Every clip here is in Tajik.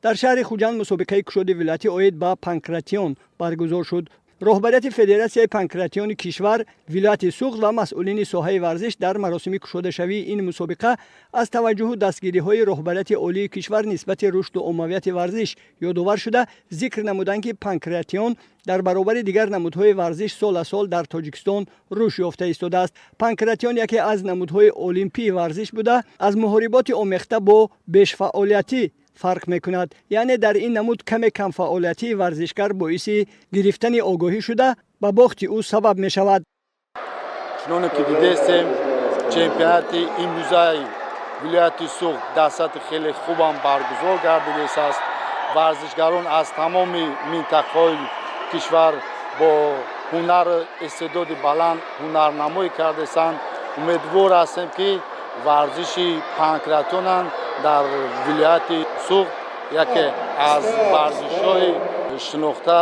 Дар шаҳри Хуҷанд мусобиқаи кушоди вилоятӣ оид ба панкратион баргузор шуд. Роҳбарияти Федератсияи панкратиони кишвар, вилояти Суғд ва масъулини соҳаи варзиш дар маросими кушодашавии ин мусобиқа аз таваҷҷуҳу дастгириҳои роҳбарияти олии кишвар нисбати рушду оммавияти варзиш ёдовар шуда, зикр намуданд, ки панкратион дар баробари дигар намудҳои варзиш сол аз сол дар Тоҷикистон рушд ёфта истодааст. Панкратион яке аз намудҳои олимпии варзиш буда, аз муҳориботи омехта бо бешфаъолиятӣ фарқ мекунад, яъне дар ин намуд каме камфаъолиятии варзишгар боиси гирифтани огоҳӣ шуда, ба бохти ӯ сабаб мешавад. Чуноне ки дидестем, чемпионати имрӯзаи вилояти Суғд дар сатҳи хеле хубам баргузор гардидааст. Варзишгарон аз тамоми минтақаҳои кишвар бо ҳунару истеъдоди баланд ҳунарнамоӣ кардастанд. Умедвор ҳастем, ки варзиши панкратионам дар вилояти Суғд яке аз варзишҳои шинохта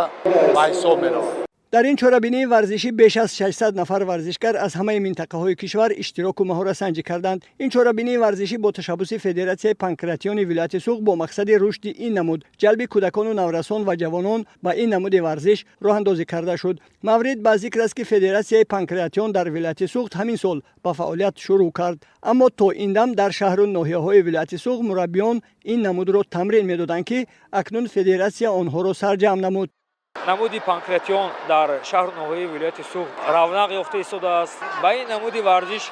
ба ҳисоб меравад. Дар ин чорабинии варзишӣ беш аз 600 нафар варзишгар аз ҳамаи минтақаҳои кишвар иштироку маҳоратсанҷӣ карданд. Ин чорабинии варзишӣ бо ташаббуси Федератсияи панкратиони вилояти Суғд бо мақсади рушди ин намуд, ҷалби кӯдакону наврасон ва ҷавонон ба ин намуди варзиш роҳандозӣ карда шуд. Маврид ба зикр аст, ки Федератсияи панкратион дар вилояти Суғд ҳамин сол ба фаъолият шурӯъ кард, аммо то ин дам дар шаҳру ноҳияҳои вилояти Суғд мураббиён ин намудро тамрин медоданд, ки акнун федератсия онҳоро сарҷамъ намуд. Намуди панкратион дар шаҳру ноҳияи вилояти Суғд равнақ ёфта истодааст. Ба ин намуди варзиш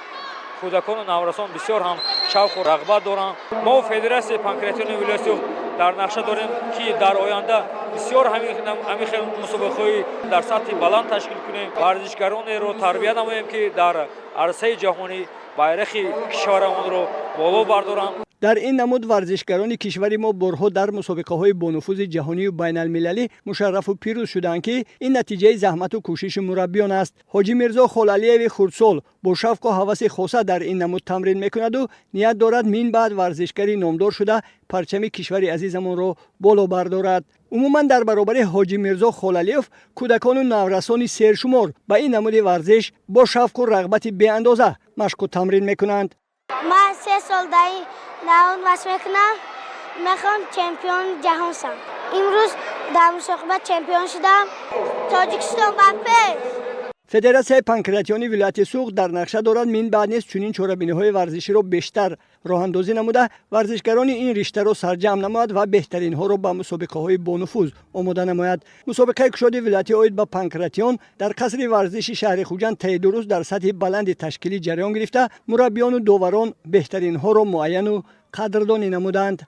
кӯдакону наврасон бисёр ҳам шавқу рағбат доранд. Мо, Федератсияи панкратиони вилояти Суғд, дар нақша дорем, ки дар оянда бисёр ҳамин хел мусобиқаҳои дар сатҳи баланд ташкил кунем, варзишгаронеро тарбия намоем, ки дар арсаи ҷаҳонӣ байрақи кишварамонро боло бардоранд. Дар ин намуд варзишгарони кишвари мо борҳо дар мусобиқаҳои бонуфузи ҷаҳонию байналмилалӣ мушаррафу пирӯз шуданд, ки ин натиҷаи заҳмату кӯшиши мураббиён аст. Ҳоҷӣ Мирзо Холалиеви хурдсол бо шавқу ҳаваси хоса дар ин намуд тамрин мекунаду ният дорад мин баъд варзишгари номдор шуда, парчами кишвари азизамонро боло бардорад. Умуман, дар баробари Ҳоҷӣ Мирзо Холалиев кӯдакону наврасони сершумор ба ин намуди варзиш бо шавқу рағбати беандоза машқу тамрин мекунанд. Ман 3 сол дар ин намуд машқ мекунам, мехоҳам чемпиони ҷаҳон шавам. Имрӯз дар мусобиқа чемпион шудам. Тоҷикистон ба пеш! Федератсияи панкратиони вилояти Суғд дар нақша дорад мин баъд низ чунин чорабиниҳои варзиширо бештар роҳандозӣ намуда, варзишгарони ин риштаро сарҷамъ намояд ва беҳтаринҳоро ба мусобиқаҳои бонуфуз омода намояд. Мусобиқаи кушоди вилоятӣ оид ба панкратион дар қасри варзиши шаҳри Хуҷанд таи 2 рӯз дар сатҳи баланди ташкилӣ ҷараён гирифта, мураббиёну доварон беҳтаринҳоро муайяну қадрдонӣ намуданд.